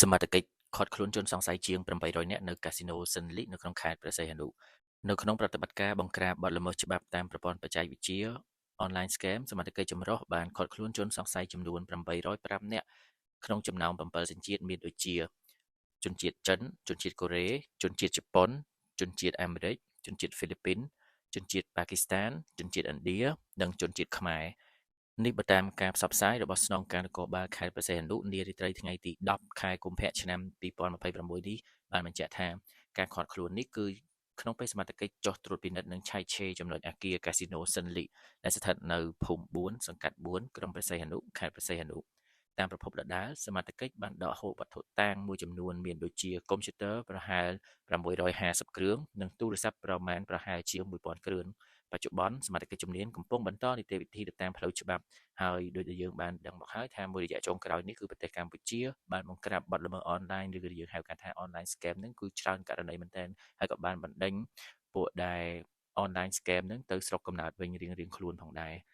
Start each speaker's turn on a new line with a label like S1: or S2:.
S1: សមត្ថកិច្ចឃាត់ខ្លួនជនសង្ស័យជាង800នាក់នៅកាស៊ីណូស៊ិនលីនៅក្នុងខេត្តព្រះសីហនុនៅក្នុងប្រតិបត្តិការបង្ក្រាបបទល្មើសច្បាប់តាមប្រព័ន្ធបច្ចេកវិទ្យា Online Scam សមត្ថកិច្ចចម្រុះបានឃាត់ខ្លួនជនសង្ស័យចំនួន805នាក់ក្នុងចំណោម7សញ្ជាតិមានដូចជាជនជាតិចិនជនជាតិកូរ៉េជនជាតិជប៉ុនជនជាតិអាមេរិកជនជាតិហ្វីលីពីនជនជាតិប៉ាគីស្ថានជនជាតិឥណ្ឌានិងជនជាតិខ្មែរនេះបើតាមការផ្សព្វផ្សាយរបស់ស្នងការនគរបាលខេត្តព្រះសីហនុនារាត្រីថ្ងៃទី10ខែកុម្ភៈឆ្នាំ2026នេះបានបញ្ជាក់ថាការឃាត់ខ្លួននេះគឺក្នុងពេលសមត្ថកិច្ចចុះត្រួតពិនិត្យនិងឆែកឆេរចំណុចអគារកាស៊ីណូស៊ិនលីដែលស្ថិតនៅភូមិ4សង្កាត់4ក្រុងព្រះសីហនុខេត្តព្រះសីហនុតាមប្រភពដដែលសមត្ថកិច្ចបានដកហូតវត្ថុតាងមួយចំនួនមានដូចជាកុំព្យូទ័រប្រហែល650គ្រឿងនិងទូរស័ព្ទប្រមាណប្រហែលជាង1000គ្រឿងបច្ចុប្បន្នសមត្ថកិច្ចជំនាញកំពុងបន្តនីតិវិធីទៅតាមផ្លូវច្បាប់ហើយដោយដែលយើងបានដឹងមកហើយថាមួយរយៈចុងក្រោយនេះគឺប្រទេសកម្ពុជាបានបង្ក្រាបបទល្មើសអនឡាញឬក៏យើងហៅថា online scam ហ្នឹងគឺច្រើនករណីមែនទែនហើយក៏បានបណ្ដេញពួកដែល online scam ហ្នឹងទៅស្រុកកំណើតវិញរៀងៗខ្លួនផងដែរ។